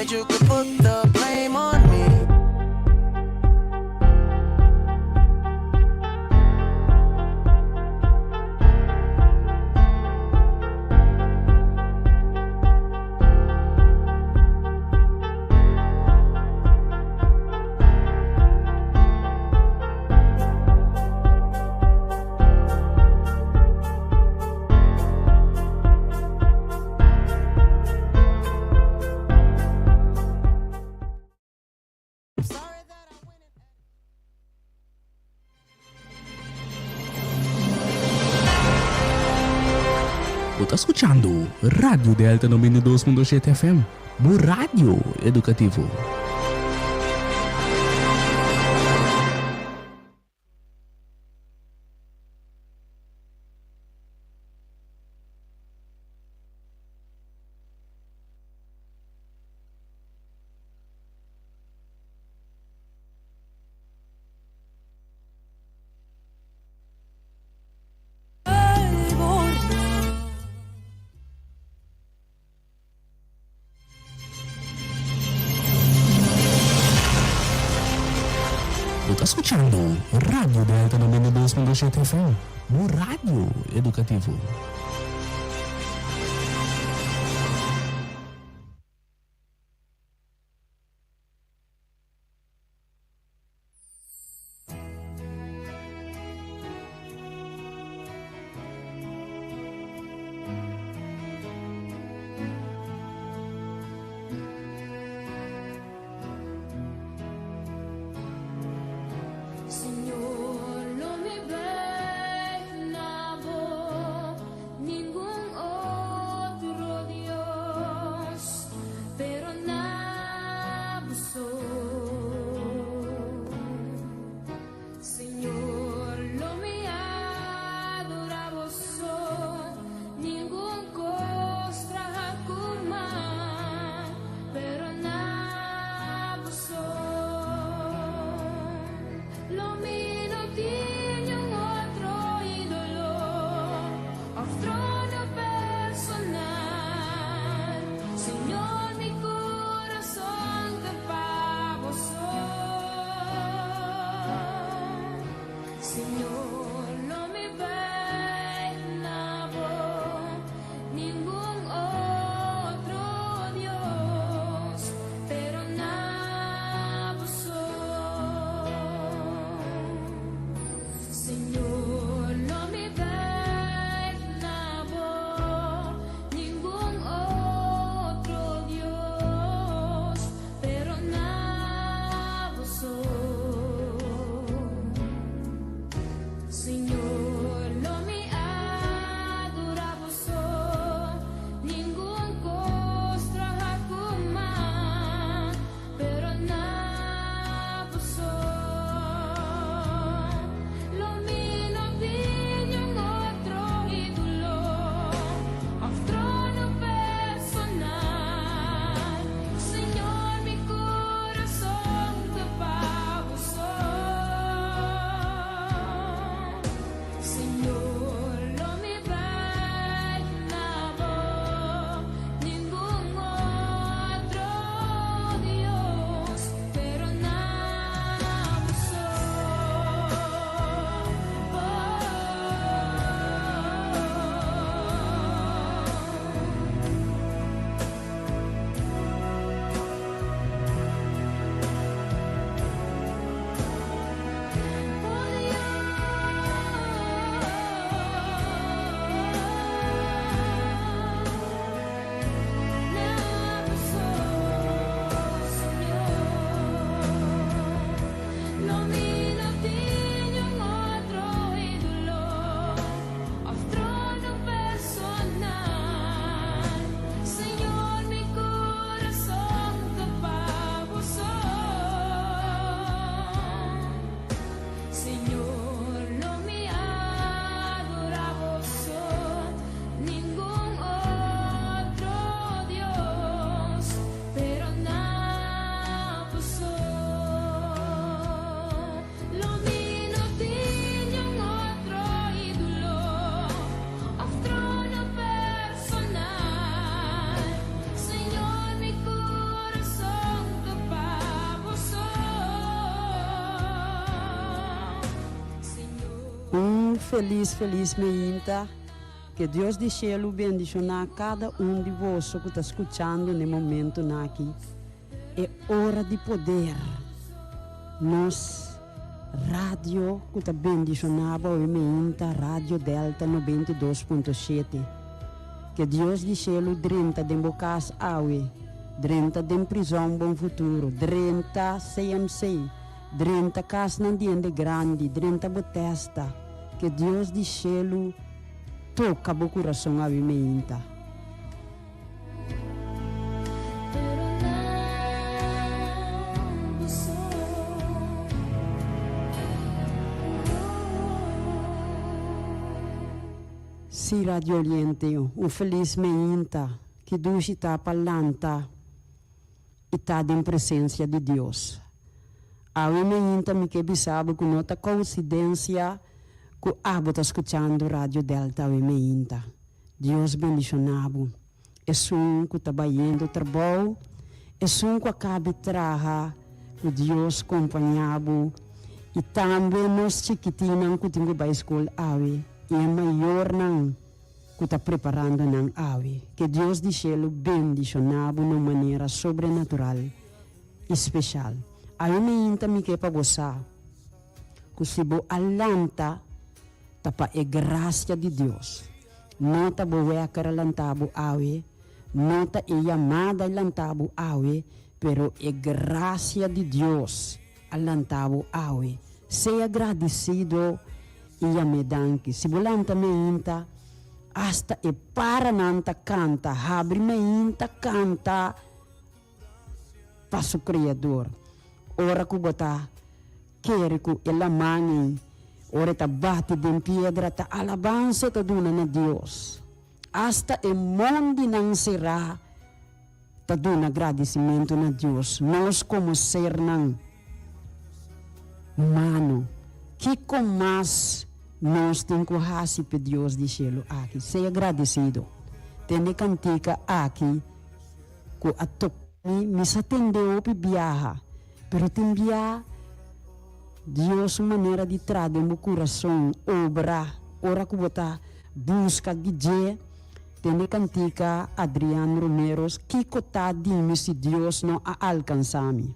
Said you could put the blame on me. Bo ta skuchando Radio Delta 92.7 FM, bo radio edukativo. Bo ta skuchando Radio Delta 92.7 FM, bo radio edukativo. Señor, lo mi bai na bo. felis felis meinta. Ke Dios di shelu bendishoná kada un di boso ku ta skuchando n'e momentunan aki. E ora di poder. Nos radio ku ta bendishoná bo awe meinta, Radio Delta 92.7. Ke Dios di shelu drenta den bo kas awe, drenta den prizòn Bon Futuro, drenta CMC, drenta kasnan di hende grandi, drenta bo tèsta. Ke Dios di shelu toka bo kurason awe meinta. Sí, Radio Oriente, un felis meinta, ki dushi ta pa lanta i ta den presencia di Dios. Awe meinta mi ke bisa bo ku no ta coincidencia ku abo ta scuchando Radio Delta awe meinta. Dios bendiciona bo. Esun cu ta bayendo trabou, esun cu a cabi traha, cu Dios compaña bo y tambe nos chikitinnan cu tin cu bay scol awe y e mayornan cu ta preparando nan awe. Ke Dios di cielo bendiciona bo na un manera sobrenatural y special. Awe meinta mi ke pa bo sa cu si bo a lanta ta pa e gracia di Dios. No ta bo wèker a lanta bo awe, no ta e yamada a lanta bo awe, pero e gracia di Dios a lanta bo awe. Sea gradicido i yam'é danki. Si bo lanta meinta, hasta e paranan ta canta, habri meinta canta pa su Creador. Ora cu bo ta kere ku e laman ei, ora e ta bati den piedra, ta alabansa e ta duna na Dios. Asta e mondinan será ta duna gradisimentu na Dios. Nos komo sernan humano, kiko mas nos tin ku hasi p'e Dios di shelu aki? Sea gradisido. Tende kantika aki ku a toka mi, mi sa tende hopi biaha. Pero tin bia Dios su manera di traha den bo kurason obra ora ku bo ta buska di dje. Tende kantika Adrian Romeros Kiko ta di mi si Dios no a alkansa mi?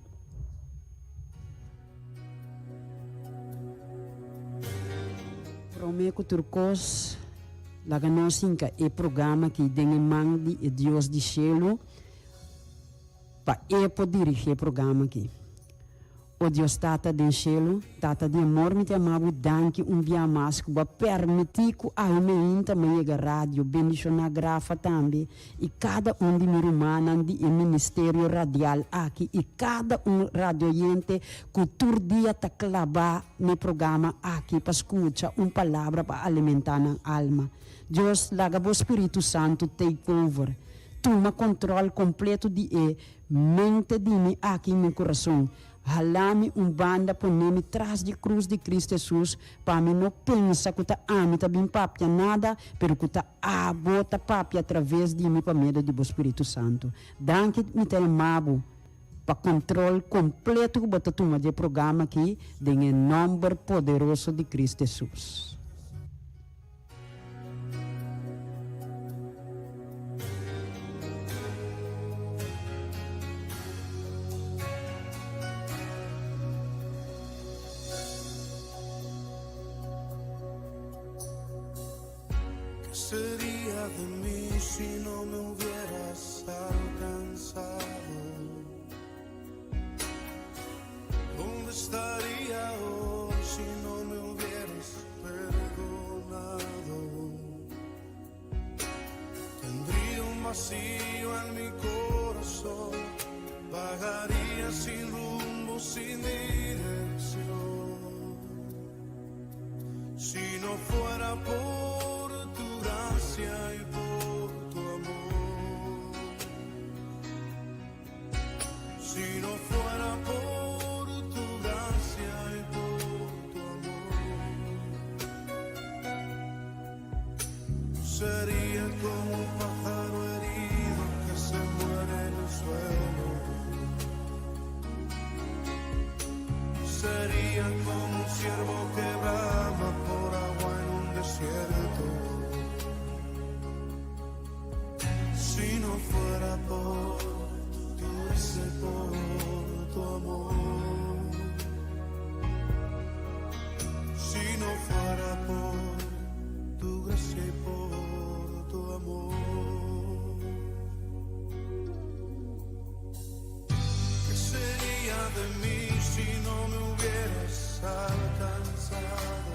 Prome ku tur kos laga nos hinka e programa aki den e man di e Dios di shelu. Pa E por dirigí e programa aki. O Dios Tata den shelu, Tata di amor mi ta yama Bo danki un bia mas ku Bo a permití ku awe meinta mi a yega radio, bendishoná Grafa tambe i kada un di mi rumannan di e ministerio radial aki i kada un radioyente ku tur dia ta klabá n'e programa aki pa skucha un palabra pa alimentá nan alma. Dios laga Bo Spiritu Santu take over. Tuma control completo di e mente di mi aki mi curason. Hala mi un banda pone mi tras di cruz di Cristo Jesus pa mi no pensa cu ta ami ta bin papia nada pero cu ta abo ta papia atraves di mi pa medio di bo Spiritu Santo. Danki mi ta yama bo pa control completo cu bo ta tuma di e programa aki den e nomber poderoso di Cristo Jesus. Ke seria de mi si no me hubieras alcanzado? Donde estaria hoy si no me hubieras perdonado? Tendría un vacío en mi corazón, vagaría sin rumbo, sin dirección. Si no fuera por tu gracia y por tu amor. Si no fuera por tu gracia y por tu amor, sería como un pájaro herido que se muere en el suelo. Sería como un ciervo que brama por agua en un. de mí si no me hubieras alcanzado?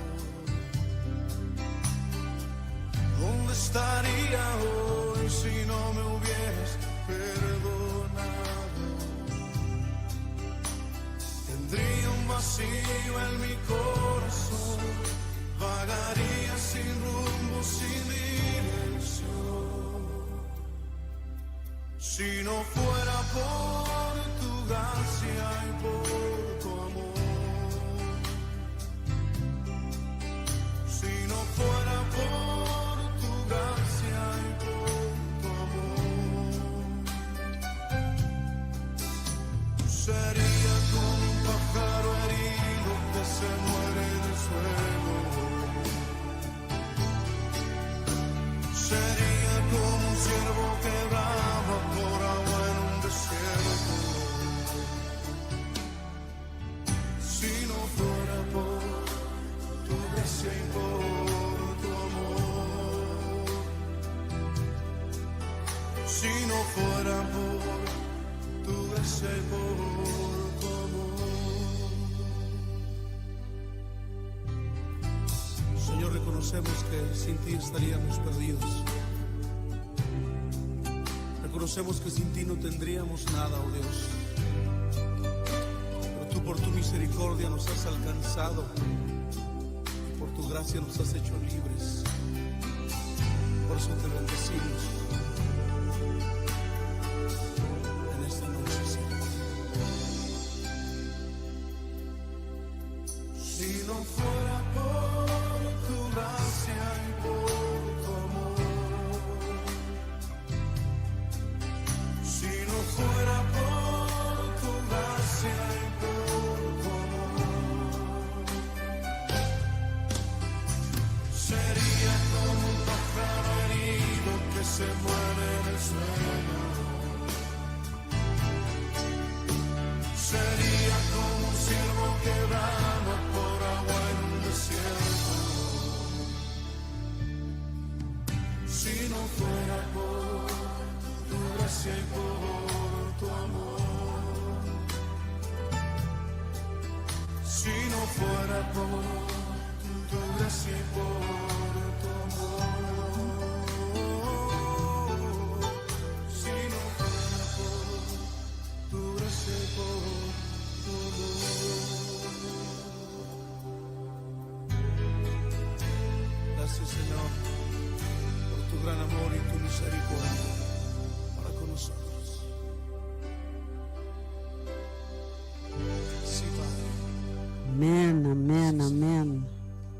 ¿Dónde estaría hoy si no me hubieras perdonado? Tendría un vacío en mi corazón, vagaría sin rumbo, sin dirección. Si no fuera por tu gracia y por tu amor. Si no fuera por tu gracia y por tu amor. Sería como un pájaro herido que se muere en el suelo. Sería como un ciervo que brama por agua en un desierto. Si no fuera por tu gracia y por tu amor. Si no fuera por tu gracia y por tu amor. Señor, reconocemos que sin ti estaríamos perdidos. Reconocemos que sin ti no tendríamos nada, oh Dios. Pero tú por tu misericordia nos has alcanzado y por tu gracia nos has hecho libres. Por eso te bendecimos en esta noche, Señor. Si no fuera por tu gracia y por tu amor. Si no fuera por tu gracia y por tu amor. Sería como un pájaro herido que se muere en el suelo. Sería como un ciervo que brama por agua en un desierto. Si no fuera por tu gracia y por tu amor. Si no fuera por tu gracia y por tu amor. Si no fuera por tu gracia y por tu amor. Gracias, Señor, por tu gran amor y tu misericordia para con nosotros. Sí, Padre. Amen, amen, amen.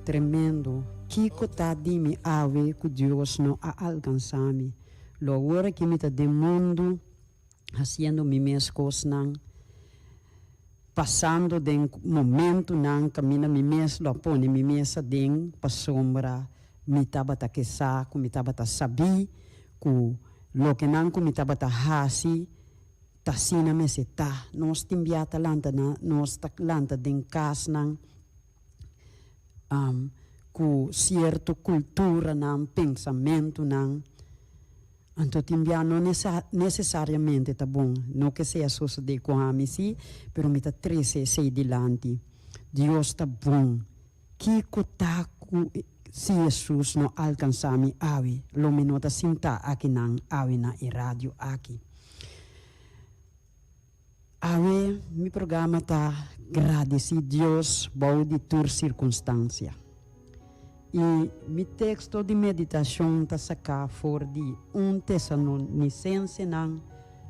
Tremendo. Kiko ta di mi awe ku Dios no a alkansá mi. Lo awor ku mi ta den mundu, hasiendo mi mes kosnan, pasando den momentonan kaminda mi mes lo pone mi mes aden pasobra mi tabata ke sa ku mi tabata sabí ku loke nan ku mi tabata hasi ta asina mester ta. Nos tin bia ta lanta na nos ta lanta den kasnan ku sierto kulturanan, pensamentunan. Anto tin bia no nesesariamente ta bon, no ke sea sosodé ku ami sí, pero mi ta trese esei dilanti. Dios ta bon. Kiko ta ku si Hesus no alkansá mi awe, lo mi no ta sintá akinan awe na e radio aki. Awe mi programa ta Gradisí Dios bou di tur sirkunstansia. I mi teksto di meditashon ta saká for di 1 Tesalonisensenan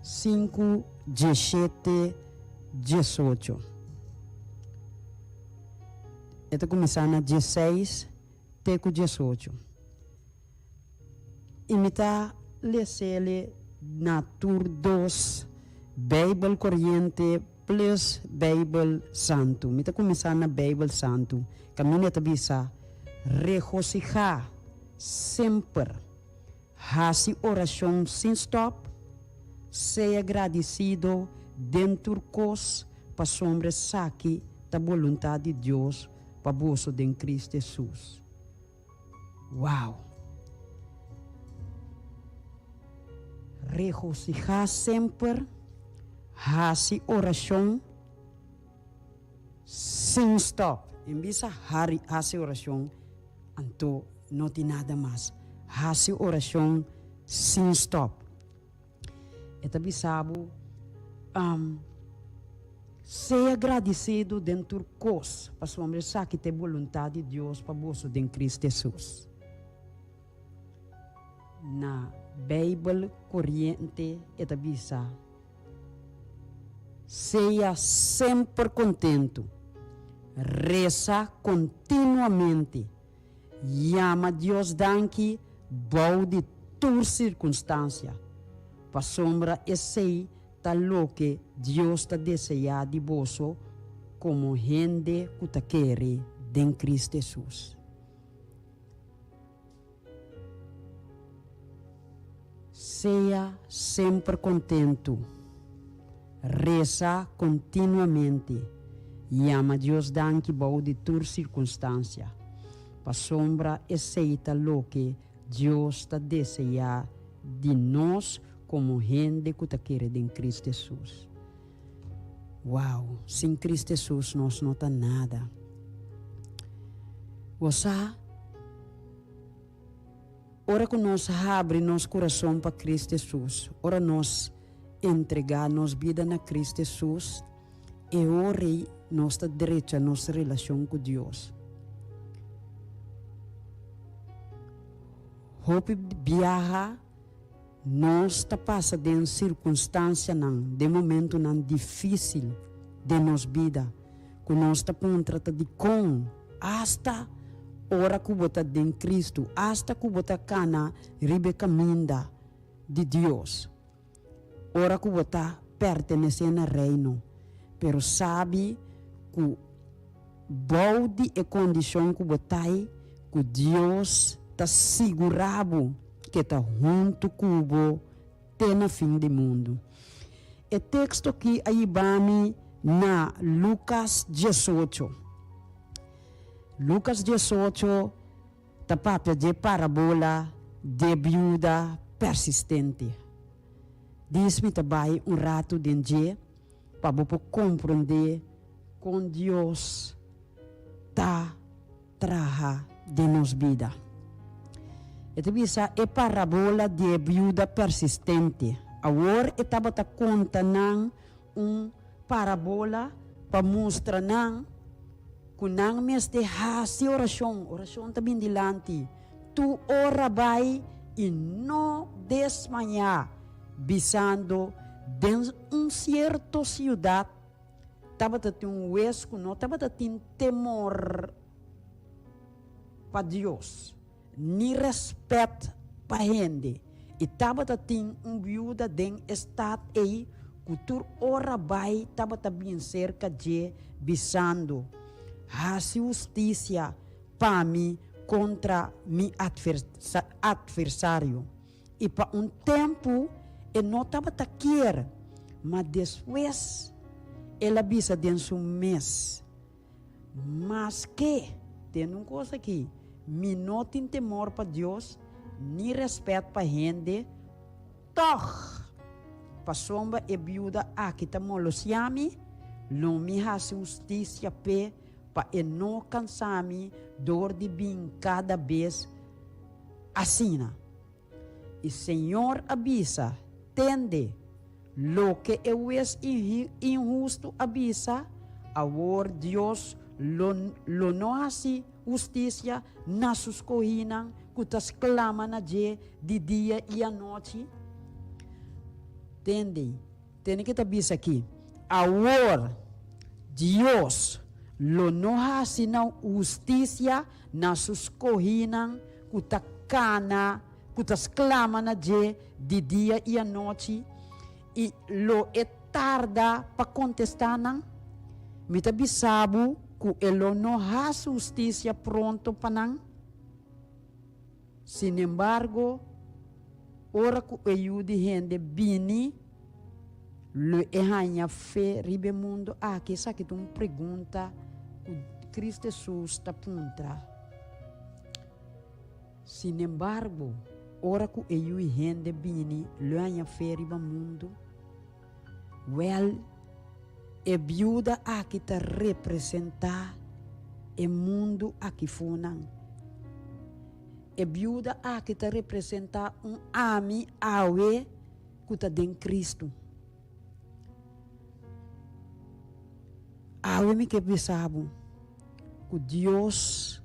5, 17, 18. E ta kuminsá na 16 te ku 18. I mi ta les'e na tur dos Beibel Koriente plus Beibel Santu. Mi ta kuminsá na Beibel Santu. Kaminda ta bisa, Regosihá semper, hasi orashon sin stòp, sea gradisido den tur kos, pasobra esaki ta boluntat di Dios pa boso den Kristu Hesus. Wow! Regosihá semper, hasi orashon. sin stòp. En bisa hari hasi orashon, anto no tin nada mas. Hasi orashon sin stòp. E ta bisa bo, Sea gradisidu den tur kos, pasobra esaki ta e boluntat di Dios pa boso den Kristu Hesus. Na Beibel Koriente e ta bisa, Sea semper kontentu, resa kontinuamente, yama Dios danki bou di tur sirkunstansia, pasobra esei ta loke Dios ta deseá di boso komo hende ku ta kere den Kristu Hesus. Sea semper kontentu. Resa kontinuamente. Yama Dios danki bou di tur sirkunstansia, pasobra esei ta loke Dios ta deseá di nos komo hende ku ta kere den Kristu Hesus. Wow, sin Kristu Hesus nos no ta nada. Bo sa, ora ku nos habri nos kurason pa Kristu Hesus, ora nos entregá nos bida na Kristu Hesus, e ora ei nos ta drecha nos relashon ku Dios. Hopi biaha Nos ta pasa den sirkunstansianan, den momentunan difísil den nos bida, ku nos ta puntra ta dikon, asta ora ku bo ta den Kristu, asta ku bo ta kana riba e kaminda di Dios, ora ku bo ta pertenesé na Reino, pero sabi ku bou di e kondishon ku bo ta ei, ku Dios ta sigurá bo ke ta huntu ku bo te na fin di mundu. E teksto aki a yiba mi na Lukas diesocho. Lukas diesocho ta papia dje parabola dje biuda persistente. Dis mi ta bai un ratu den dje pa bo por komprondé kon Dios ta traha den nos bida. E ta bisa e parabola di e biuda persistente. Awor e tabata konta nan un parabola pa mustra nan ku nan mester hasi orashon. Orashon ta bin dilanti tur ora bai i no desmayá, bisando, Den un sierto siudat Tabata tin un hues ku no tabata tin temor pa Dios ni rèspèt pa hende, i tabata tin un biuda den e stat ei ku tur ora bai tabata bin serka dje bisando, Hasi hustisia pa mi kontra mi atversario. I pa un tempu e no tabata kier, ma despues el a bisa den su mes, Maske, tende un kos aki, mi no tin temor pa Dios ni rèspèt pa hende, tòg, pasobra e biuda aki ta molosiá mi, lo mi hasi hustisia p'e pa e no kansa mi dor di bin kada bes Asina. I Señor a bisa, Tende, loke e hues inhustu a bisa, awor Dios lo lo no hasi hustisia na su skohinan ku ta sklama na dje di dia i anochi? Tende, Tene ke ta bisa aki, Awor Dios lo no hasi nan hustisia na su skohinan ku ta kana, ku ta sklama na dje di dia i anochi, i lo e tarda pa kontestá nan? Mi ta bisa bo ku e lo no hasi hustisia pronto pa nan. Sinembargo, ora ku e Yu di hende bini, lo e haña fe riba e mundu aki? Esaki ta un pregunta ku Kristu Hesus ta puntra. Sinembargo, ora ku e Yu di hende bini, lo e haña fe riba mundu? Wèl. E biuda aki ta representá e mundu aki fonan. E biuda aki ta representá un ami awe ku ta den Kristu. Awe mi ke bisa bo ku Dios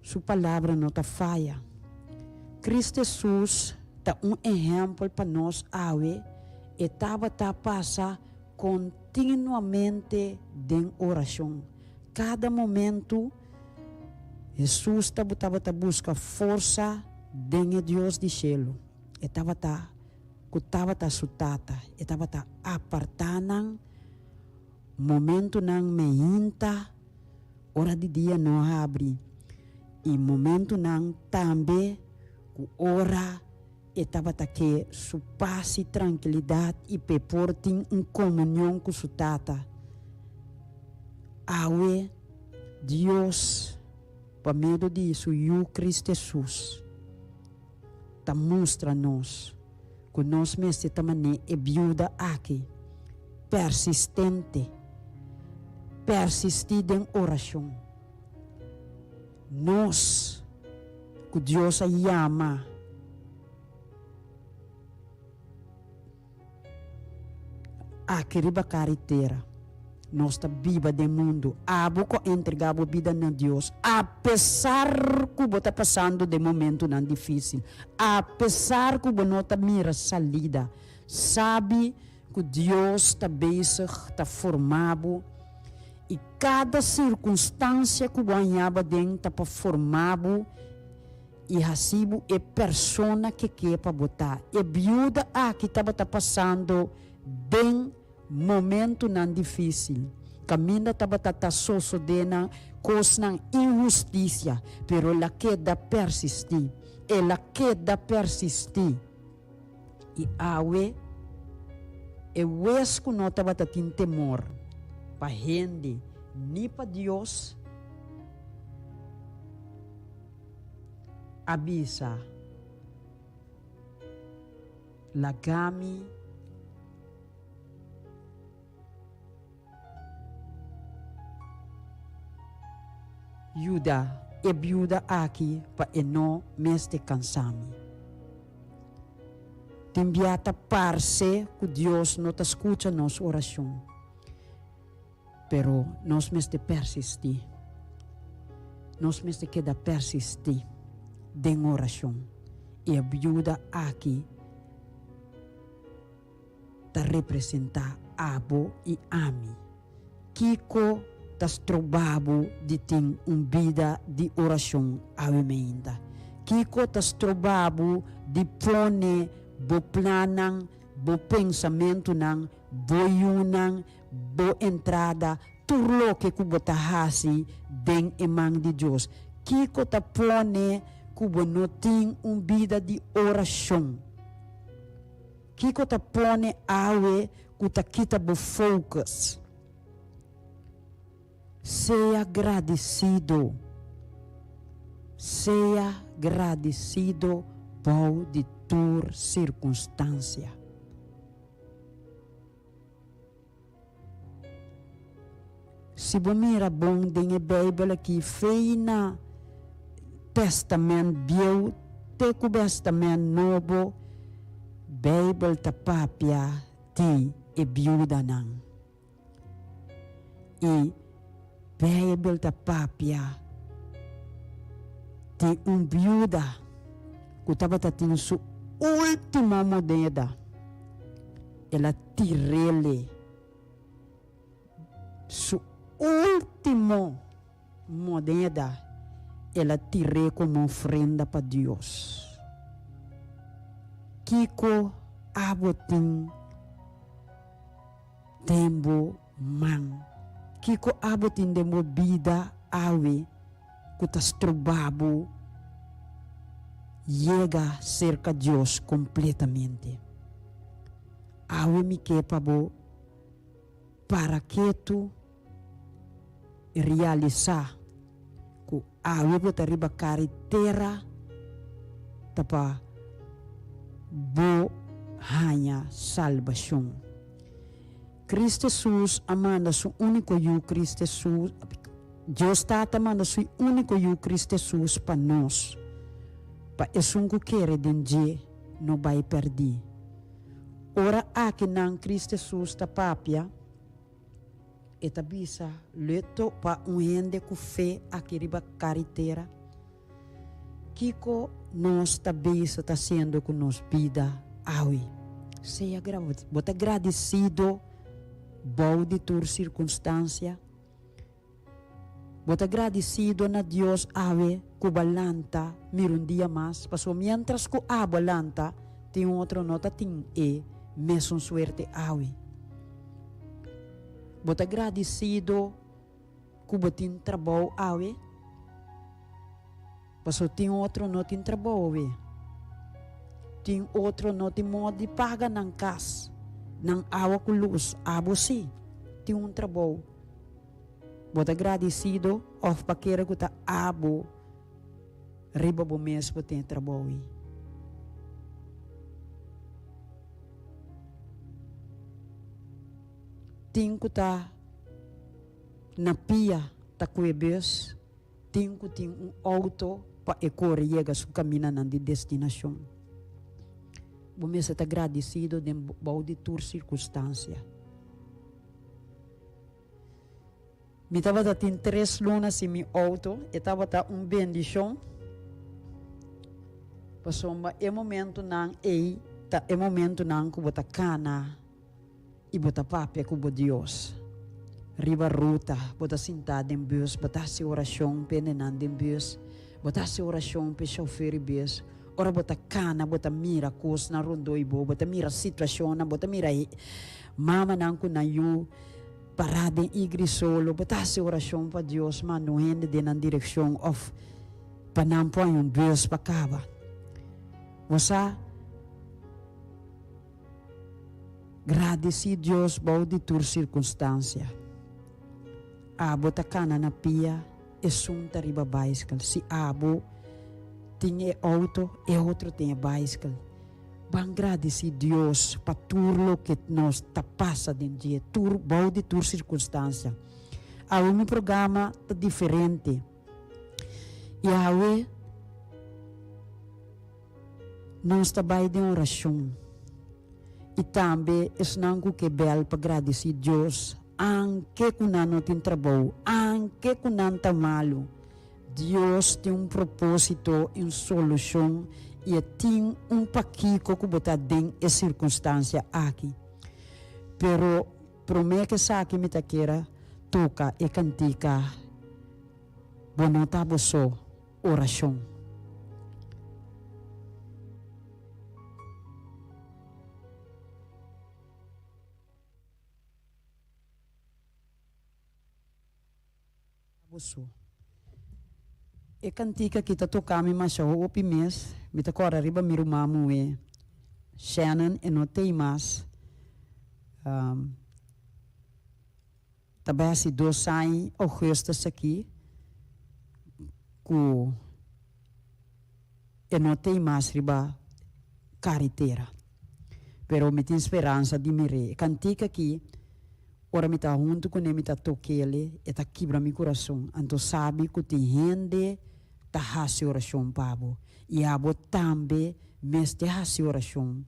su palabra no ta faya. Kristu Hesus ta un ehèmpel pa nos awe, e tabata pasa kontinuamente den orashon. Kada momentu Hesus tabata buska forsa den e Dios di shelu. E tabata ku tabata su Tata. E tabata apartá nan momentunan meinta ora di dia no habri i momentunan tambe ku ora e tabata ke su pas i trankilidat i p'e por tin un komunion ku su Tata. Awe, Dios, pa medio di su Yu Kristu Hesus, ta mustra nos ku nos mester ta manera e biuda aki, persistente, persistí den orashon. Nos ku Dios a yama aki riba kara i tera. Nos ta biba den mundu. Abo ku a entregá bo bida na Dios, apesar ku bo ta pasando den momentunan difísil, apesar ku bo no ta mira salida, sabi ku Dios ta bezig ta forma bo i kada sirkunstansia ku bo haña bo aden ta pa forma bo i hasi bo e persona ke ke pa bo ta. E biuda aki tabata pasando den momentunan difísil, kaminda tabata ta sosodé nan kosnan inhustisia, pero el a keda persistí. El a keda persistí. I awe, e wes ku no tabata tin temor pa hende ni pa Dios, a bisa, Laga mi yuda e biuda aki pa e no mester kansa mi. Tin bia ta parse ku Dios no ta skucha nos orashon. Pero nos mester persistí. Nos mester keda persistí den orashon. I e biuda aki ta representá abo i ami. Kiko ta stroba bo di tin un bida di orashon awe meinta? Kiko ta stroba bo di pone bo plannan, bo pensamentunan, bo yunan, bo entrada, tur loke ku bo ta hasi den e man di Dios. Kiko ta pone ku bo no tin un bida di orashon? Kiko ta pone awe ku ta kita bo focus? Sea gradisido. Sea gradisido bou di tur sirkunstansia. Si bo mira bon den e Bijbel aki, fei na Testament Bieu te ku Testament Nobo, Bijbel ta papia di e biudanan. I Bijbel ta papia di un biuda ku tabata tin su ultimo moneda. El a tir'ele su ultimo moneda, el a tir'é komo ofrenda pa Dios. Kiko abo tin den bo man? Kiko abo tin den bo bida awe ku ta stroba bo yega serka Dios kompletamente? Awe mi ke pa bo para ketu i realisá ku awe bo ta riba kara i tera ta pa bo haña salbashon. Kristu Hesus a manda su úniko Yu Kristu Hesus, Dios Tata a manda su úniko Yu Kristu Hesus pa nos, pa esun ku kere den dje no bai pèrdí. Ora akinan Kristu Hesus ta papia, e ta bisa, Lo e topa un hende ku fe aki riba karitera? Kiko nos ta bisa ta hasiendo ku nos bida awe? Sea bo ta gradisido bou di tur sirkunstansia? Bo ta gradisido na Dios awe ku bo a lanta mira un dia mas? Pasobra miéntras ku abo a lanta, tin un otro no ta tin e mesun suerte awe. Bo ta gradisido ku bo tin trabou awe? Pasobra tin otro no tin trabou awe. Tin otro no tin modo di paga nan kas, nan awa ku lus. Abo sí tin un trabou. Bo ta gradisido òf pa kere ku ta abo riba bo mes bo tin e trabou ei? Tin ku ta na pia ta kue bus, tin ku tin un outo pa e kore yega su kaminanan di destinashon. Bo mester ta gradisido den bou di tur sirkunstansia. Mi tabata tin tres luna sin mi outo, e tabata un bendishon, pasobra e momentunan ei ta e momentunan ku bo ta kana i bo ta papia ku bo Dios. Riba ruta, bo ta sintá den bus, bo ta hasi orashon p'e hendenan den bus, bo ta hasi orashon p'e shofèr di bus. Ora bo ta kana, bo ta mira kosnan rondó di bo, bo ta mira situashonnan, bo ta mira mamanan ku nan yu pará den igri solo, bo ta hasi orashon pa Dios manda un hende den nan direkshon òf pa nan por haña un bus pa kaba. Bo sa gradisí Dios bou di tur sirkunstansia. Abo ta kana na pia, esun ta riba baiskel. Si abo tin e outo, e otro tin e baiskel. Ban gradisí Dios pa tur loke nos ta pasa den dje, tur bou di tur sirkunstansia. Awe mi programa ta diferente i awe nos ta bai den orashon i tambe esnan ku ke bèl pa gradisí Dios anke ku nan no tin trabou, anke ku nan ta malu. Dios tin un propósito i un solushon i e tin un pakiko ku bo ta den e sirkunstansia aki. Pero promé ku esaki mi ta kere toka e kantika Bo no ta bo so, orashon. Boso. E kantika ki ta toka mi masha hopi mes, mi ta kòrda riba mi ruman muhé Shannon, e no t'ei mas. Ta bai hasi dos aña ougùstus aki ku e no t'ei mas riba karetera. Pero mi tin speransa di mir'é. E kantika aki. Ora mi ta huntu kuné mi ta tok'el, e ta kibra mi kurason. Anto sabi ku tin hende ta hasi orashon pa bo, i abo tambe mester hasi orashon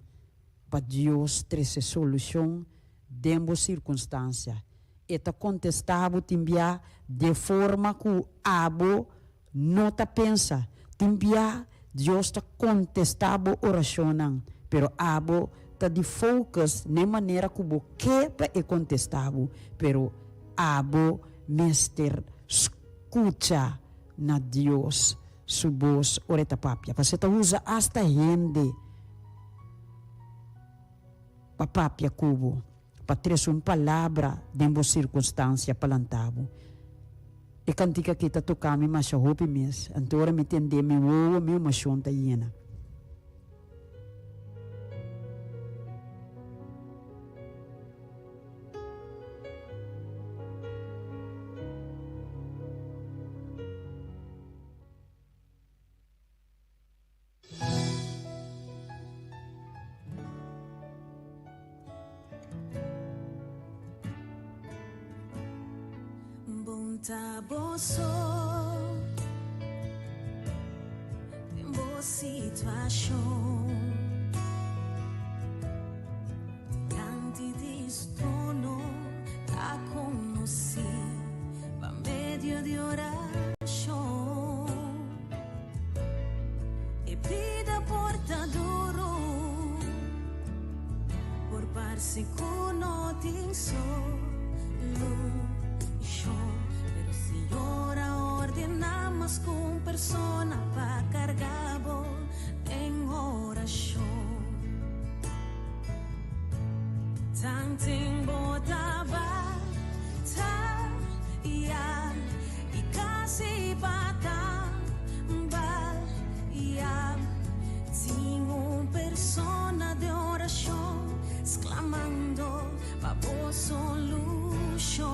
pa Dios trese solushon den bo sirkunstansia. E ta kontestá bo tin bia den forma ku abo no ta pensa. Tin bia Dios ta kontestá bo orashonnan, pero abo ta di focus n'e manera ku bo ke pa e kontestá bo. Pero abo mester skucha na Dios su bos ora e ta papia, pasobra e ta usa asta hende pa papia ku bo. Pa trese un palabra den bo sirkunstansia pa lanta bo. E kantika aki ta toka mi masha hopi mes, anto ora mi tend'é mi wowo mi emoshon ta yena. Ta bo so den bo situashon. Dilanti di su trono ta konosí pa medio di orashon. E bida por ta duru, por parse ku no tin solushon. Pero Señor a ordená mas ku un persona pa karga bo den orashon. Tanten bo ta bataya i kasi pa tambalea, tin un persona den orashon sklamando pa bo solushon.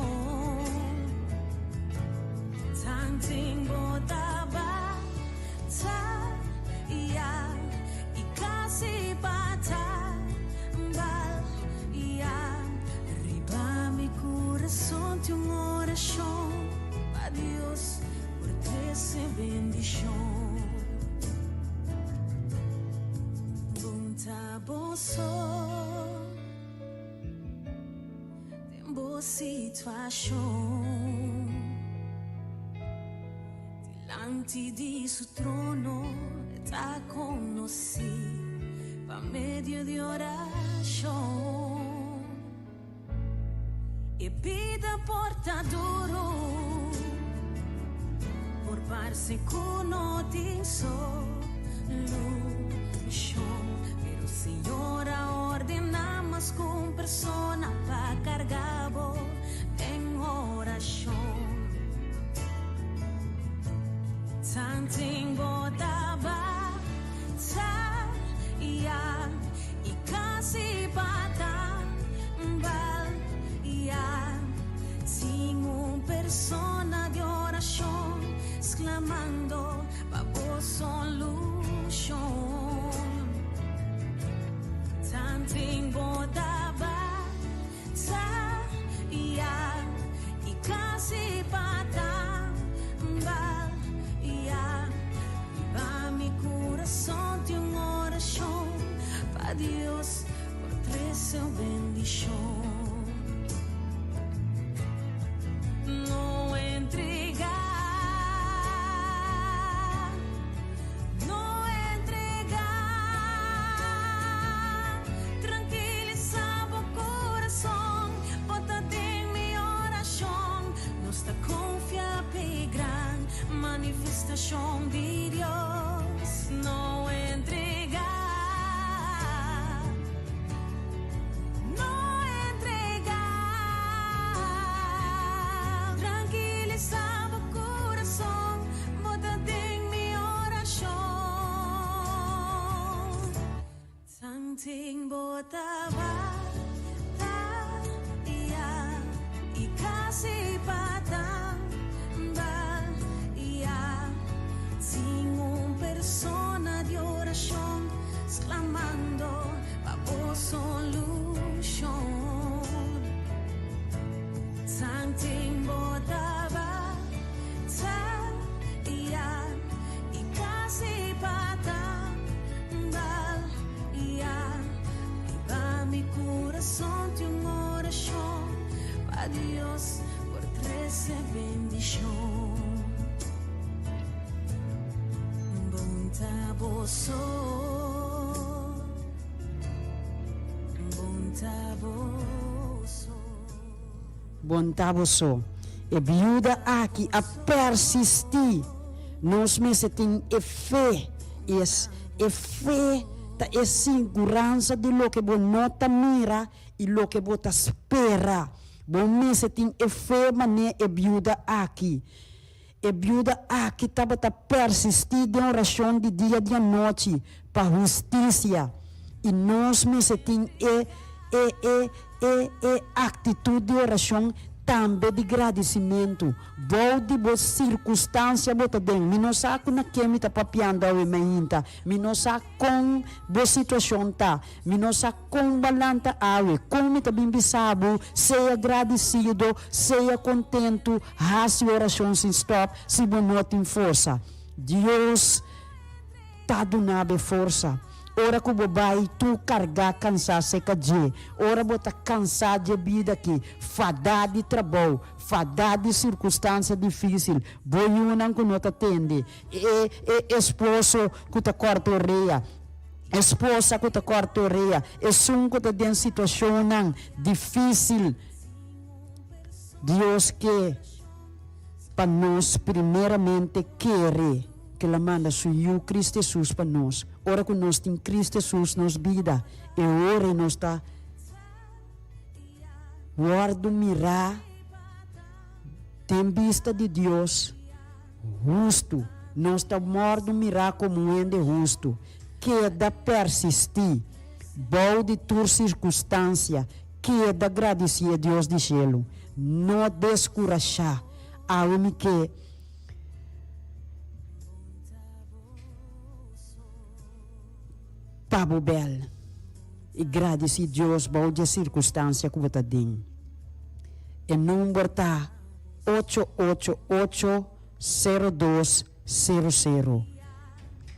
Tanten bo ta bataya i kasi pa tambalea, riba mi kurason tin un orashon pa Dios por trese bendishon. Bon ta bo so den bo situashon. Dilanti di su trono e ta konosí pa medio di orashon. E bida por ta duru, por parse ku no tin solushon, pero Señor a ordená mas ku un persona pa karga bo den orashon. Tanten bo ta bataya i kasi pa tambalea, tin un persona di orashon sklamando pa bo solushon. Tanten bo ta bataya i kasi pa tambalea, riba mi kurason tin un orashon pa Dios por trese un bendishon. No entregá, no entregá. Trankilisá bo kurason, bo ta den mi orashon. Nos ta konfia p'e gran manifestashon di Dios. No entregá, no entregá. Trankilisá bo kurason, bo ta den mi orashon. Tanten bo ta bataya i kasi pa tambalea, tin un persona di orashon sklamando pa bo solushon. Tanten bo ta bataya i kasi pa tambalea, riba mi kurason tin un orashon pa Dios por trese bendishon. Bon ta bo so, bon ta bo so. Bon ta bo so. E biuda aki a persistí. Nos mester tin e fe. I es e fe ta e siguransa di loke bo no ta mira i loke bo ta spera. Bo mester tin e fe manera e biuda aki. E biuda aki tabata persistí den orashon di dia di anochi pa hustisia, i nos mester tin e e e e e aktitut di orashon. tambe di gradisimentu. Bou di bo sirkunstansia bo ta den. Mi no sa ku na ken mi ta papiando awe mainta. Mi no sa kon bo situashon ta. Mi no sa kon bo a lanta awe. Kon mi ta bin bisa bo, sea gradisido, sea kontentu, hasi orashon sin stòp si bo no tin forsa. Dios ta duna bo e forsa. Ora ku bo bai tur kargá kansá seka dje, ora bo ta kansá dje bida aki, fadá di trabou, fadá di sirkunstansia difísil, bo yunan ku no ta tende, e e esposo ku ta kòrta orea, esposa ku ta kòrta orea, esun ku ta den situashonnan difísil, Dios ke pa nos primeramente kere ku El a manda Su Yu Cristo Hesus pa nos. Ora ku nos tin Cristo Hesus nos bida, e ora ei nos ta wòrdu mirá den bista di Dios hustu. Nos ta wòrdu mirá komo un hende hustu. Keda persistí bou di tur sirkunstansia. Keda gradisí e Dios di shelu. No deskurashá. Awe mi ke pa bo bèl i gradisí Dios bou di e sirkunstansia ku bo ta den. E number ta ocho ocho ocho sero dos sero sero.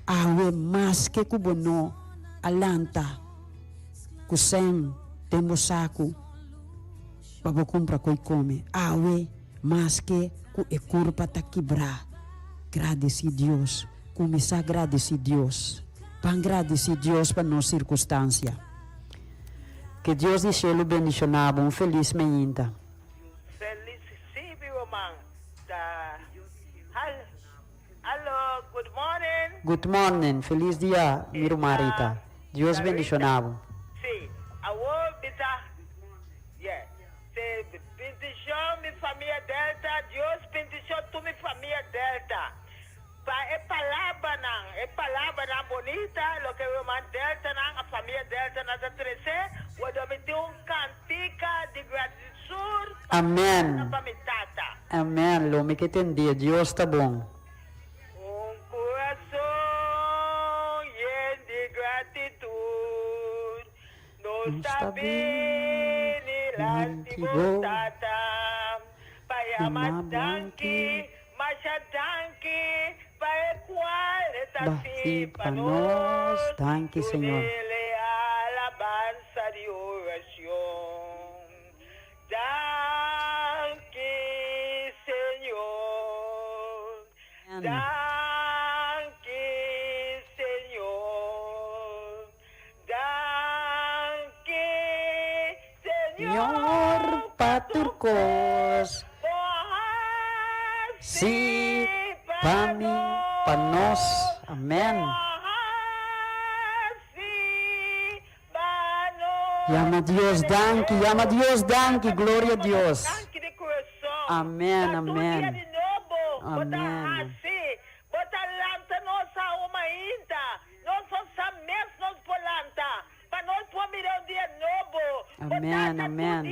Awe maske ku bo no a lanta ku sèn den bo saku pa bo kumpra koi kome, awe maske ku e kurpa ta kibrá, gradisí Dios. Kuminsá gradisí Dios. Ban gradisí Dios pa nos sirkunstansia. Ke Dios di shelu bendishoná bo. Un felis meinta. Felis si mi ruman ta Hallo good morning. Good morning felis dia mi ruman Rita Dios bendiciona bo. Si awor mi ta yeah si bendicion mi famia Delta Dios bendicion tur mi famia Delta pa e palabranan e palabranan bonita loke ruman Delta nan a famia Delta nan ta trece wado mi tin un cantica di gratitud pa mi Amen. tata pa mi tata. Amen lo mi ke tendé Dios ta bon. Un kurason yen di gratitut nos ta bini lanti bo Tata pa yama danki, masha danki pa e kual e ta si pa nos, dunele alabansa di orashon. Danki Señor, danki Señor, danki Señor pa tur kos bo a hasi hasi pa pa mi, pa nos. nos, Amen. bo a hasi Yama Dios danki, yama Dios danki, gloria Dios. Amen, amen. Amen. Amen, amen.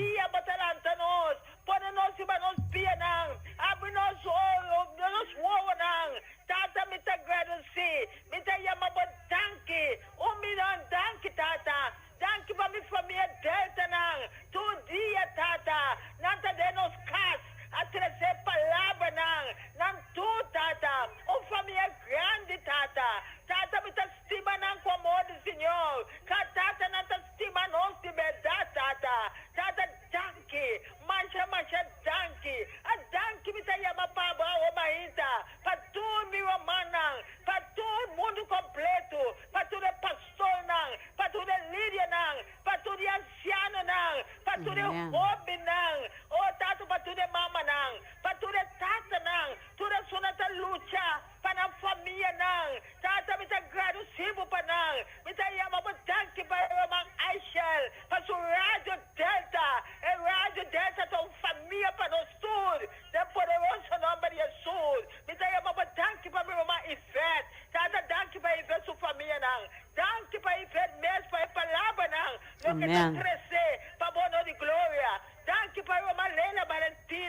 Pone nos riba nos pianan, abri nos nos wowonan. Tata, mi ta gradesí, mi ta yama bo danki, un miron danki, Tata. Danki pa mi famia Deltanan, tur dia, Tata, nan ta den nos kas a trese palabranan, nan tur, Tata, un famia grandi, Tata. Tata, mi ta stima nan ku amor di Señor, ka Tata, nan ta stima nos di bèrdat, Tata. Tata, danki, masha masha danki. A danki mi ta yama pa bo awo mainta, pa tur mi rumannan, pa tur mundu kompletu, pa tur e pastornan, pa tur e lidernan, pa tur e ansianonan, pa tur e Amen. hóbennan, o Tata, pa tur e mamanan, pa tur e tatanan, tur esunnan ta lucha pa nan famianan. Tata, mi ta gradusí bo pa nan. Mi ta yama bo danki pa e ruman Aishel, pa su Radio Delta. E Radio Delta ta un famia pa nos tur. Den poderoso nomber di Hesus, mi ta yama bo danki pa mi ruman Yvette. Tata, danki pa Yvette su famianan. Danki pa Yvette mes pa e palabranan loke ta Amen. trese pa bo no di gloria. Danki pa ruman Leila Valentin.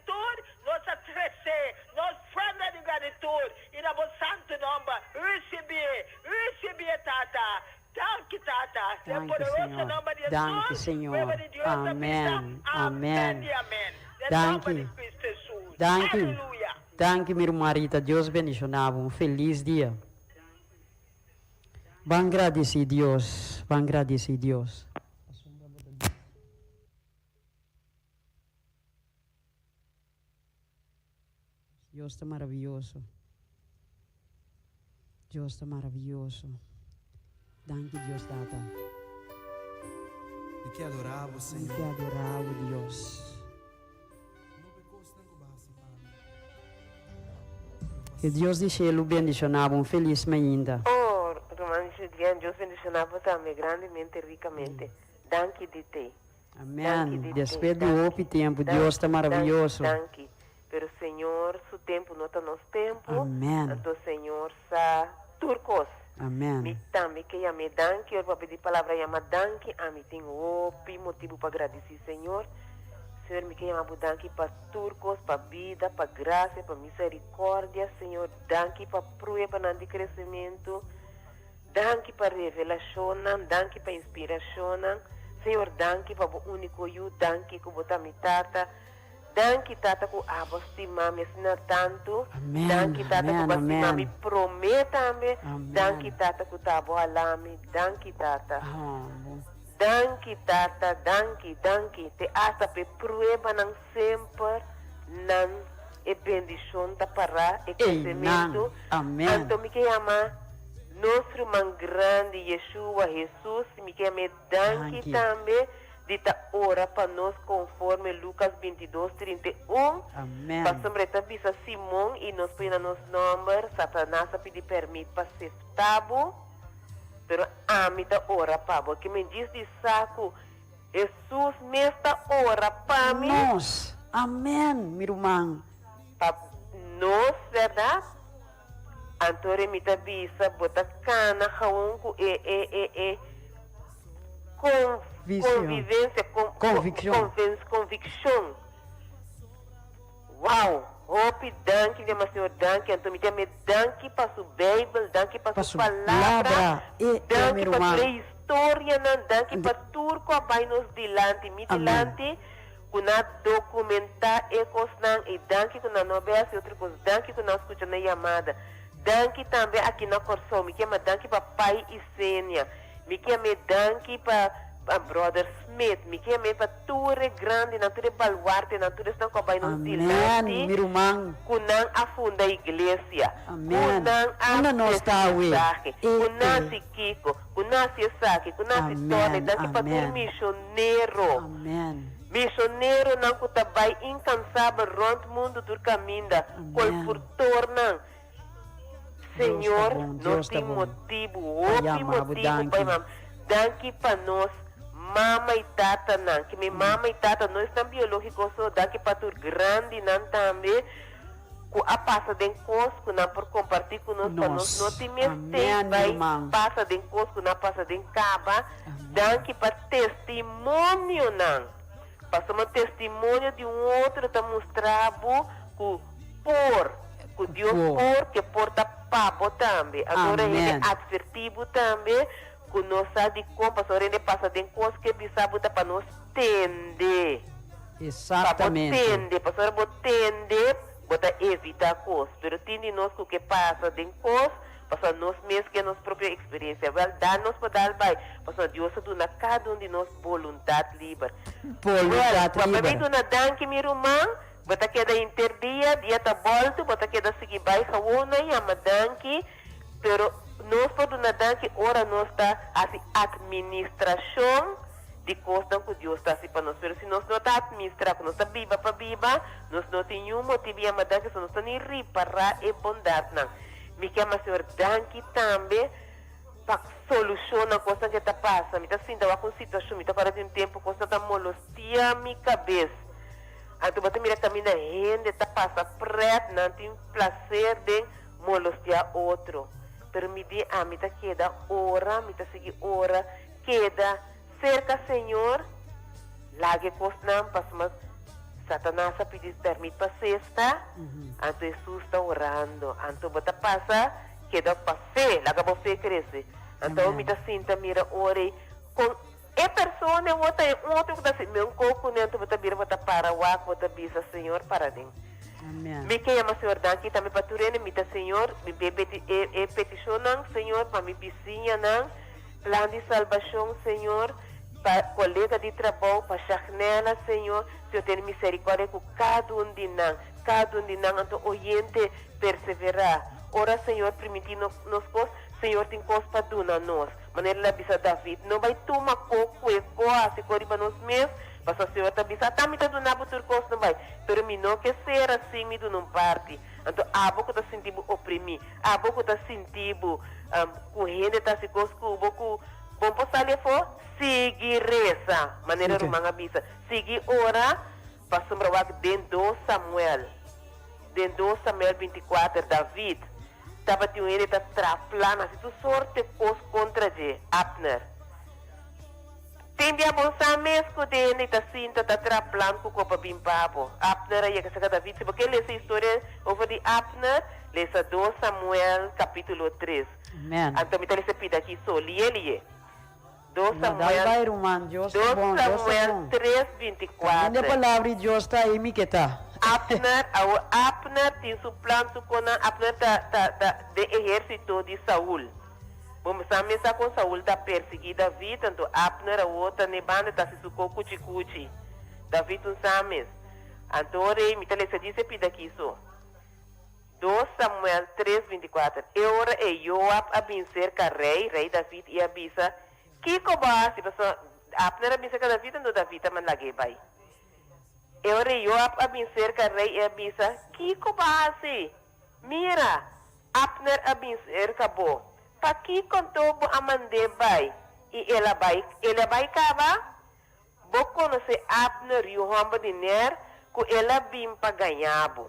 gratitud, nos a trece nos ofrenda di gratitud y na bo santo nomber ricibié, ricibié Tata. Danki Tata, den Danki poderoso Señor. nomber di Danki Jesus, Señor. pueblo di Dios ta bisa, Amen. Amen Amen. y amen. Den nomber Danki. di Cristo Jesus. Danki. Aleluya. Danki mi ruman Rita. Dios bendiciona bo. Un feliz dia. Ban gradici Dios. Ban gradici Dios. Dios ta maraviyoso. Dios ta maraviyoso. Danki Dios Tata. Mi ke adorá bo, Mi Señor. ke adorá bo, Dios. No pe kosnan ku bo hasi pa mi. Ke Dios di shelu bendishoná bo. Un felis mainta. Oh, ruman Julian, Dios bendishoná bo tambe grandemente, rikamente. Danki di te. Amen. Despues di hopi tempu, Dios ta maraviyoso. Danki, pero Señor su tempu no ta nos tempu. Amen. Anto Señor sa tur kos. Amen. Mi tambe ke yam'é danki, ora papia di palabra yama danki, ami tin hopi motibu pa gradisí Señor. Señor, mi ke yama bo danki pa tur kos, pa bida, pa grasia, pa misericordia, Señor, danki pa pruebanan di kresementu. Danki pa revelashonnan, danki pa inspirashonnan. Señor, danki pa bo úniko Yu, danki ku bo ta mi Tata. Danki, Tata, ku abo stima mi asina tantu. Amèn, Danki, Tata, ku amèn, bo a stima mi amèn. promé tambe. Amèn. Danki, Tata, ku ta abo hala mi. Danki, Tata. Abo. Danki, Tata, danki, danki. Te asta p'e pruebanan semper nan e bendishon ta pará, e Einan. kresementu. Amèn. Anto mi ke yama Nos ruman grandi Yeshua Hesus, mi ke yam'é danki Danki. tambe di ta ora pa nos konforme Lukas 22, 31, Amèn. pasobra e ta bisa Simon i nos pone na nos nòmber, Satanas a pidi pèrmit pa seftá bo, pero ami ta ora pa bo. Ke men djis di sa ku Hesus mes ta ora pa mi. Nos. Amèn, mi ruman. Pa nos, bèrdat? Anto re mi ta bisa bo ta kana gewoon ku e e e e con Vision. convivencia con Conviccion. conven conviccion. Wow! Hopi danki mi ama Señor danki anto mi ta yam'e danki pa su Bijbel danki pa Pa su su palabra palabra. E e mi danki pa ruman. tur e historianan danki pa tur ku a bai nos dilanti mi Amen. dilanti Ku nan dokumentá e kosnan i danki ku nan no a bai hasi otro kos. Danki ku nan skucha nan yamada. Danki tambe aki na Kòrsou. Mi ke yama danki pa Pai i Senia. Mi ke yam'é danki pa Brother Smith. Mi ke yam'é pa tur e grandinan, tur e baluartenan, tur esnan ku a bai nos Amèn, dilanti mi ruman. ku nan a funda iglesia, ku Amèn. nan a Unda nos trese ta awe? mensahe, E, ku nan e. hasi kiko, ku nan hasi esaki, ku nan hasi tòne. Amèn, Danki pa tur amèn. mishonero. Amen. Misioneronan ku ta bai inkansabel rònt mundu tur kaminda, Amen. kolportornan. Dios ta Señor, bon, nos Dios ta tin bon. motibu, Pa hopi yama bo motibu pa danki. yama. Danki pa nos mama i tatanan, ki mi mama i tata no esnan biológiko so, danki pa tur grandinan tambe ku a pasa den kos ku nan por kompartí ku nos pa nos no Nos. tin mester Amen, mi bai ruman. pasa den kos ku nan a pasa den kaba. Amen. Danki pa testimonionan. Pasobra testimonio di un otro ta mustra bo ku por, ku Dios Por. por, ke por ta pa bo tambe. Anto ora hende Amen. atvertí bo tambe ku no sa dikon, pasobra ora hende pasa den kos ke bisa bo ta pa nos tende. Pa bo Exactamente. tende, pasobra ora bo tende, bo ta evitá kos. Pero tin di nos ku ke pasa den kos, Pasobra nos mes ke nos propio eksperensia. Wèl, da nos por dal bai, pasobra Dios a duna kada un di nos boluntat liber. Wèl, Boluntat bo a liber. pabia duna danki, mi ruman, bo ta keda henter dia, dia ta bòltu, bo ta keda sigui bai gewon na yama danki, pero nos por duna danki ora nos ta hasi atministrashon di kosnan ku Dios ta hasi pa nos. Pero si nos no ta atministrá, ku nos ta biba pa biba, nos no tin niun motibu yama danki, pasobra nos ta ni ripará e bondatnan. Mi ke ama Señor danki tambe pa solucion nan cosnan ke ta pasa. Mi ta sinta wak un situacion, mi ta corda di un tempo cosnan ta molostia mi cabes. Anto bo ta mira caminda hende ta pasa pret, nan tin placer den molostia otro. Pero mi di ami ta keda ora, mi ta sigui ora, keda cerca Señor, laga e cosnan pasobra. Satanas a pidi pèrmit pa sesta, anto Hesus ta orando. Anto bo ta pasa keda pa fe, laga bo fe krese. Anto mi ta sinta mira ora ei kon e persona ei wou ta e otro ku ta hasi meun kos kuné, anto bo ta bira bo ta para wak, bo ta bisa, Señor para den. Mi ke yama Señor danki tambe pa tur hende, mi ta Señor, mi be e e petishonnan, Señor, pa mi bisiñanan, Plan di salbashon, Señor, pa kolega di trabou, pa Shagnella, Señor, Señor tene misericordia ku kada un di nan, kada un di nan, anto oyente perseverá. Ora Señor primintí nos nos kos, Señor tin kos pa duna nos. Manera el a bisa David, no bai tuma ko kue ko hasi ko riba nos mes, pasobra Señor ta bisa, ata mi ta duna bo tur kos, no bai, pero mi no ke sera sin mi duna un parti. Anto abo ku ta sinti bo oprimí, abo ku ta sinti bo ku hende ta hasi kos ku bo ku bon por sali afó, sigui resa, manera ruman a bisa, sigui ora, pasobra wak den dos Samuel, den dos Samuel binti kuater, David tabatin un hende ta traha plan, hasi tur sorte kos kontra dje, Abner. Tin bia bon sa mes ku den i ta sinta ta traha plan ku kopa bin pa bo. Abner a yega serka David. Si bo ke lesa historia over di Abner, lesa dos Samuel kapitulo tres. Amen. Anto mi ta lesa pida aki so. Liye liye. Dos No, dal Samuel, bai ruman, Dios ta dos bon, Dios ta Samuel bon. tres binti Kaminda e kuater. palabra di Dios ta ei mi ke ta. Abner, awor Abner tin su plan su konan Abner ta ta ta den ehérsito di Saul. Bo sa mesa kon Saul ta persiguí David, anto Abner awor ta n'e banda ta hasi su ko kuchi-kuchi. David un sa mes. Anto rei, mi ta lesa djis e pida aki so. Dos Samuel tres, 24 E ora ei Joab a bin serka rei, rei David, i a bisa, Kiko bo a hasi? Pasobra Abner a bin serka David, anto David a manda lag'é bai. E ora ei Joab a bin serka rei i a bisa, Kiko bo a hasi? Mira, Abner a bin serka bo. Pakiko anto bo a mand'é bai? I el a bai, el a bai kaba? Bo konosé Abner, yu hòmber di Ner, ku el a bin pa gaña bo,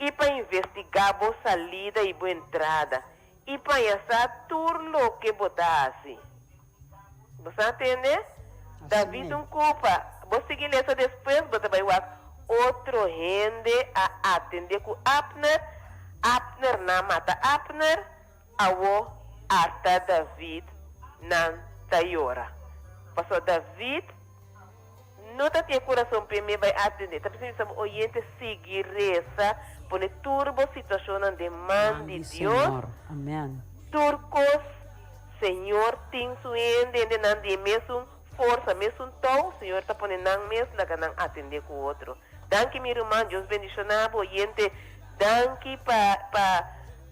i pa investigá bo salida i bo entrada, i pa haña sa tur loke bo ta hasi. Bo sa tende? David un kupa. Bo sigui lesa despues, bo ta bai wak otro hende a atende ku Abner, Abner nan mata Abner, awo asta David nan ta yora. Pasobra David no ta tin e kurason p'e me bai atende. Ta bisa mi sa bo oyente sigui resa, pone tur bo situashonnan den man Man di di Dios. Señor. Amen. Tur kos Señor tin su hende, hendenan di e mesun forsa, mesun tou, Señor ta pone nan mes laga nan atende ku otro. Danki mi ruman, Dios bendiciona bo oyente, danki pa pa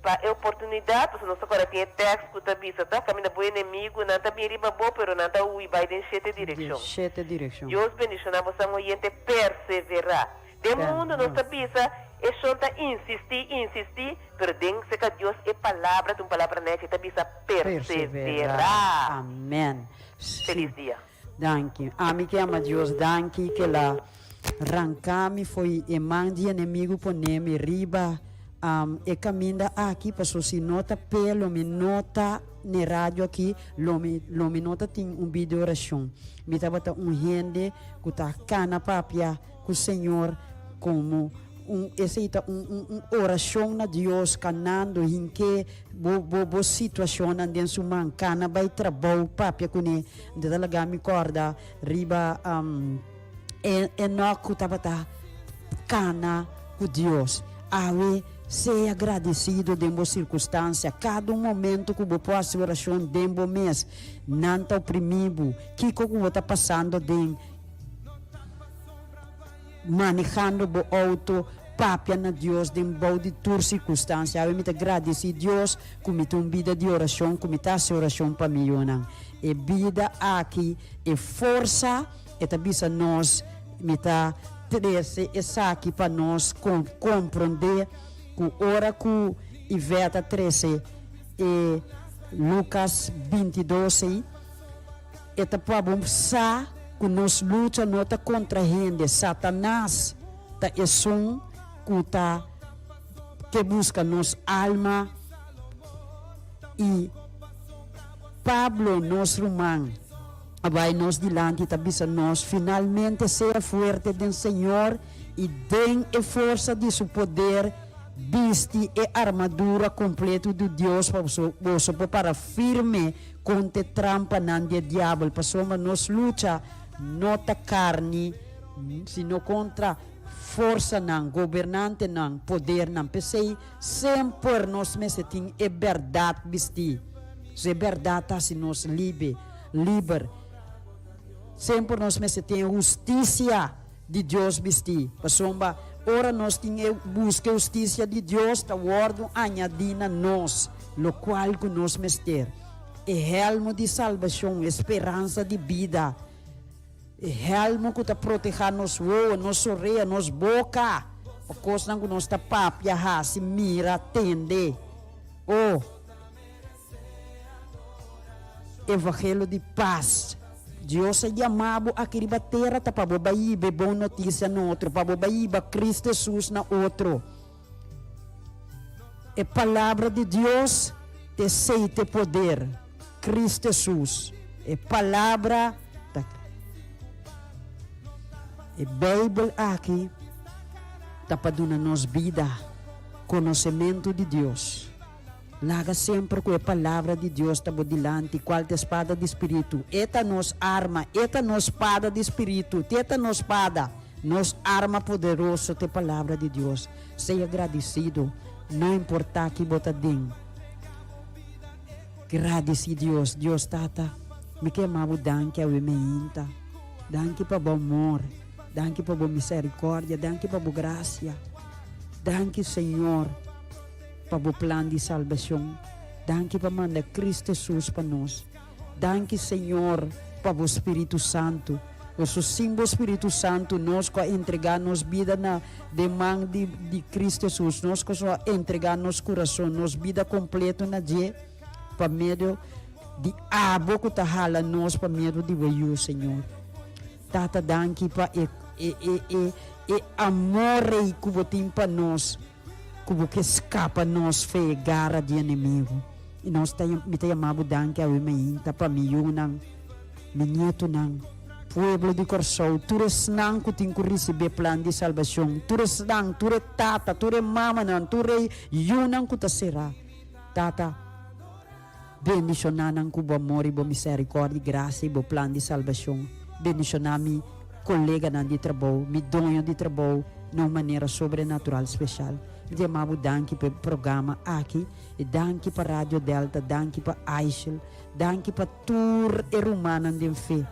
pa e oportunidad, pasobra nos ta kora tin e tekst ku ta bisa ta kaminda bo enemigunan ta bin riba bo, pero nan ta hui bai den shete Den direkshon. shete direkshon. Dios bendiciona bo san oyente, persevera. Den mundu nos ta bisa e shon ta insisti, insisti, pero den seka Dios e palabra ta un palabra nechi, e ta bisa persevera. Amen. Sí. Feliz dia. Danki. Ami ke ama Dios danki ke la ranka mi fo'i e man di enemigu pone mi riba e kaminda aki paso si no ta p'e lo mi no ta n'e radio aki lo mi lo mi no ta tin un bida di orashon. Mi tabata un hende ku ta kana papia ku Señor komo un esei ta un un un orashon na Dios kanando hink'é bo bo bo situashonnan den su man kana bai trabou papia kuné Anto ta laga mi kòrda riba e Enòk ku tabata kana ku Dios. Awe sea gradesido den bo sirkunstansia. Kada un momento ku bo por hasi orashon den bo mes, nan ta oprimí bo. Kiko ku bo ta pasando den? Manehando bo outo, papia na Dios den bou di tur sirkunstansia. Awe mi ta gradisí Dios ku mi tin un bida di orashon, ku mi ta hasi orashon pa mi yunan. E bida aki, e forsa, e ta bisa nos, mi ta trese esaki pa nos komprondé ku ora ku Ivette a trese e Lukas bintidos ei, E ta pa bo sa ku nos lucha no ta kontra hende. Satanas ta esun ku ta ke buska nos alma i Pablo, nos ruman, a bai nos dilanti i ta bisa nos, Finalmente sea fuerte den Señor. I den e forsa di su poder bisti e armadura kompleto di Dios pa boso por para firme kontra e trampanan di e diabel, pasobra nos lucha no ta karni, sino kontra forsanan, gobernantenan, podernan. P'esei semper nos mester tin e bèrdat bistí. So e bèrdat ta hasi nos libe, liber. Semper nos mester tin e hustisia di Dios bistí, pasobra ora nos tin e buska e hustisia di Dios ta wòrdu añadí na nos lokual ku nos mester, e hèlmu di salbashon, e speransa di bida, e hèlmu ku ta protehá nos wowo, nos orea, nos boka pa kosnan ku nos ta papia, hasi, mira, tende. O. Evangelio di pas. Dios a yama bo aki riba tera ta pa bo bai hiba e bon notisia na otro, pa bo bai hiba Cristo Jesus na otro. E palabra di Dios ta esei ta e poder, Cristo Jesus. E palabra ta E Bijbel aki ta pa duna nos bida, konosementu di Dios. Laga semper ku e Palabra di Dios ta bo dilanti, kual ta e spada di spiritu. E ta nos arma, e ta nos spada di spiritu, te ta nos spada, nos arma poderoso ta e Palabra di Dios. Sea gradisido, no importá ki bo ta den. Gradisí Dios. Dios Tata, mi ke ama bo danki awe meinta. Danki pa bo amor, danki pa bo misericordia, danki pa bo gracia. Danki Señor. Pa bo plan di salbacion. Danki pa manda Cristo Jesus pa nos. Danki Señor pa bo Spiritu Santu. Paso sin bo Spiritu Santu nos cu a entrega nos bida na den man di di Cristo Jesus, nos cu a entrega nos curason, nos bida completo na dje pa medio di abo cu ta hala nos pa medio di bo Yu, Señor. Tata danki pa e e e e e amor ey cu bo tin pa nos. Ku bo ke skapa nos fe e gara di enemigu. I nos ta mi ta yama bo danki awe mainta pa mi yunan, mi nietunan, pueblo di Kòrsou, tur esnan ku tin ku risibí e plan di salbashon, tur esnan, tur e tata, tur e mamanan, tur e yunan ku ta será. Tata, bendishoná nan ku bo amor i bo miserikòrdia i grasia i bo plan di salbashon. Bendishoná mi koleganan di trabou, mi doño di trabou na un manera sobrenatural speshal. Mi ta yama bo danki pa e programa aki i danki pa Radio Delta, danki pa Aishel, danki pa tur e rumannan den fe.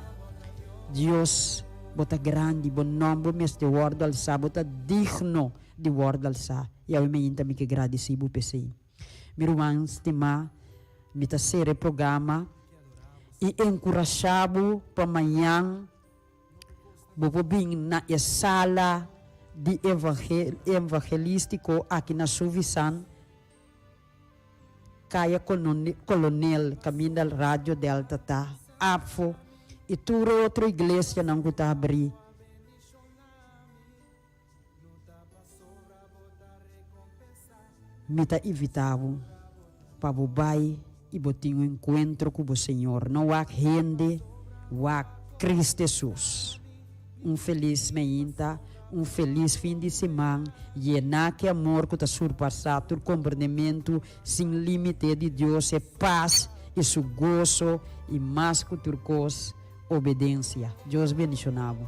Dios, bo ta grandi, bo nòmber mester wòrdu alsá, bo ta digno di wòrdu alsá. I awe mainta mi ke gradisí bo p'esei. Mi ruman stimá, mi ta sera e programa i enkurashá bo pa mañan bo por bin na e sala di evangelístiko aki na Suvisan, Kaya Kolonel, kaminda Radio Delta ta, APFO i tur e otro iglesianan ku ta habrí. Mi ta invitá bo pa bo bai i bo tin un enkuentro ku bo Señor. No wak hende, wak Cristo Hesus. Un felis meinta, un felis fin di siman, yená ku e amor ku ta surpasá tur komprendementu, sin límite di Dios, e pas i su goso i mas ku tur kos, Obedensia. Dios bendiciona bo.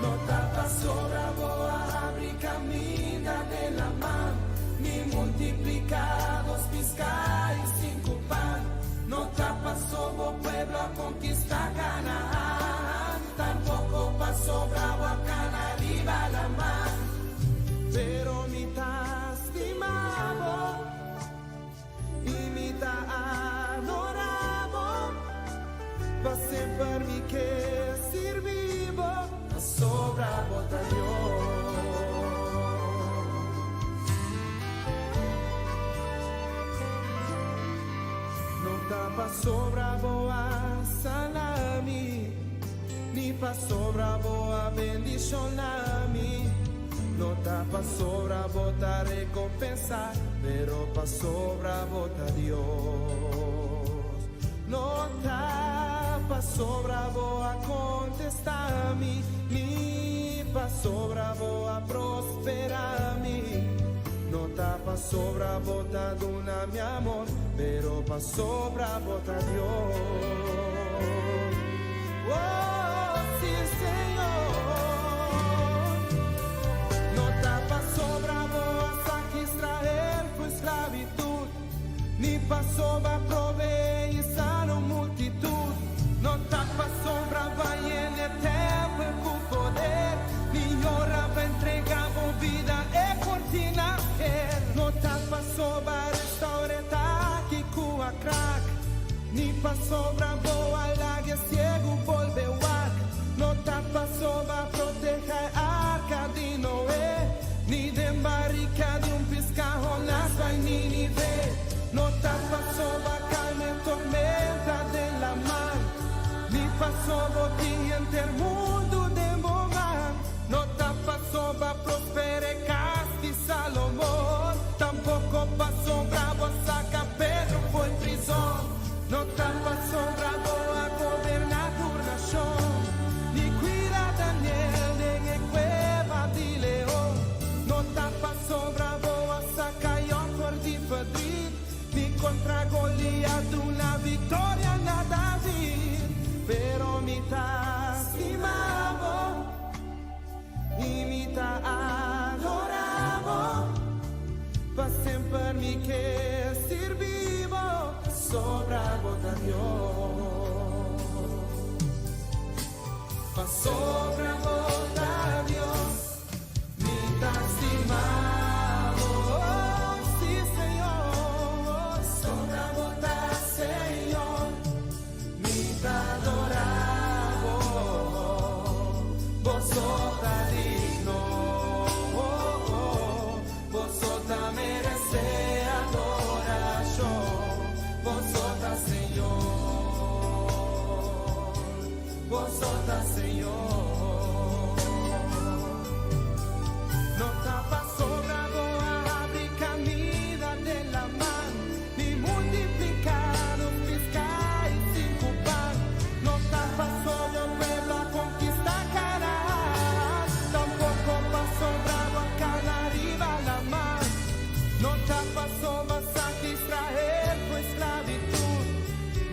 No ta pasobra bo a habri caminda den laman, ni multiplica dos pisca y cinco pan. No ta paso bo pueblo a conquista Canaan, tampoco pasobra bo a cana riba laman. Pero mi ta stima bo. I mi ta adorá bo, pa semper mi ke sirbi bo, pasobra bo ta Dios. No ta pasobra bo a sana mi, ni pasobra bo a bendishoná mi. No ta pasobra bo ta recompensá, pero pasobra bo ta Dios. No ta. pasobra bo a kontestá mi, ni pasobra bo a prosperá mi. No ta pasobra bo ta duna mi amor, pero pasobra bo ta Dios. Oh, sí, Señor. No ta pasobra bo a saka Israel for di sklabitut, ni pasobra bo a proveé i sana multitut. No ta pasobra bo a yena tèmpel ku poder, ni ora bo a entregá bo bida e kortina. No ta pasobra bo a restourá taki ku a krak, ni pasobra bo a laga siegu bolbe wak. No ta pasobra bo a protehá arka di Noe, ni den barika di un piská Jonas bai Nínive. No ta pasobra bo a kalma tormenta den laman, ni pasobra bo tin henter mundu den bo man. No ta pasobra bo a prosperá kas di Salomon, tampoko pasobra bo a saka Pedro for di prizòn. No ta pasobra bo a goberná tur nashon, ni kuida Daniel den e kueba di leon. No ta pasobra bo a saka Job for di verdriet, ni kontra Goliat duna viktoria na David. Pero mi ta stima bo, i mi ta adorá bo, pa semper mi ke sirbi bo, pasobra bo ta Dios. Pasobra bo ta Dios, mi ta stima bo, sí, Señor. Pasobra bo ta Señor, mi ta adorá bo, bo so ta digno, bo so ta meresé adorashon, bo so ta Señor, bo so ta Señor. No ta pasobra bo a habri kaminda den laman, ni multipliká dos piská i sinku pan. No ta pasobra bo pueblo a konkistá Kanaan, tampoko pasobra bo a kana riba laman. No ta pasobra bo a saka Israel for di sklabitut,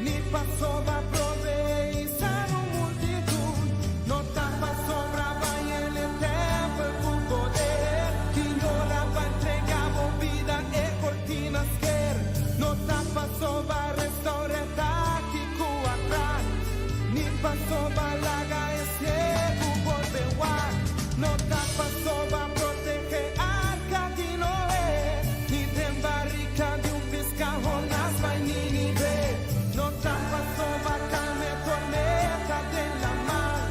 ni pasobra bo a proveé i sana multitut. No ta pasobra bo a yena tèmpel ku poder, i ora bo a entregá bo bida e kortina sker. No ta pasobra bo a restourá taki ku a krak, ni pasobra bo a laga e siegu bolbe wak. No ta pasobra bo a protehé arka di Noe, ni den barika di un piská Jonas bai Nínive. No ta pasobra bo a kalma tormenta den laman,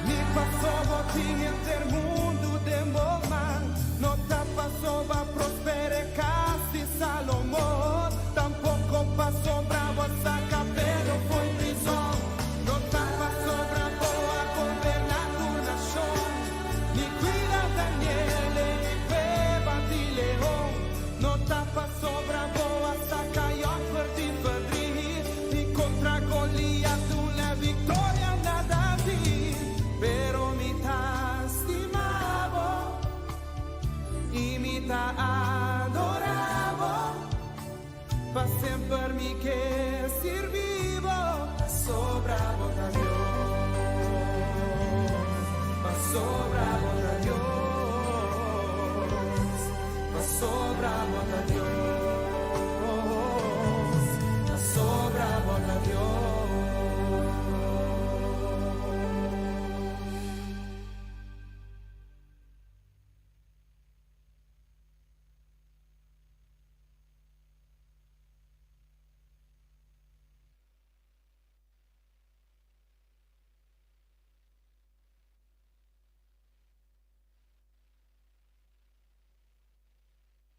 ni pasobra bo tin henter mundu den bo man. No ta pasobra bo a prosperá kas di Salomon, tampoko pasobra bo a saka Pedro for di prizòn. No ta pasobra bo a goberná tur nashon, ni kuida Daniel den e kueba di leon. No ta pasobra bo a saka Job for di verdriet, ni kontra Goliat duna viktoria na David. Pero mi ta stima bo, i mi ta adorá bo, pa semper mi ke sirbi bo, pasobra bo ta Dios, pasobra.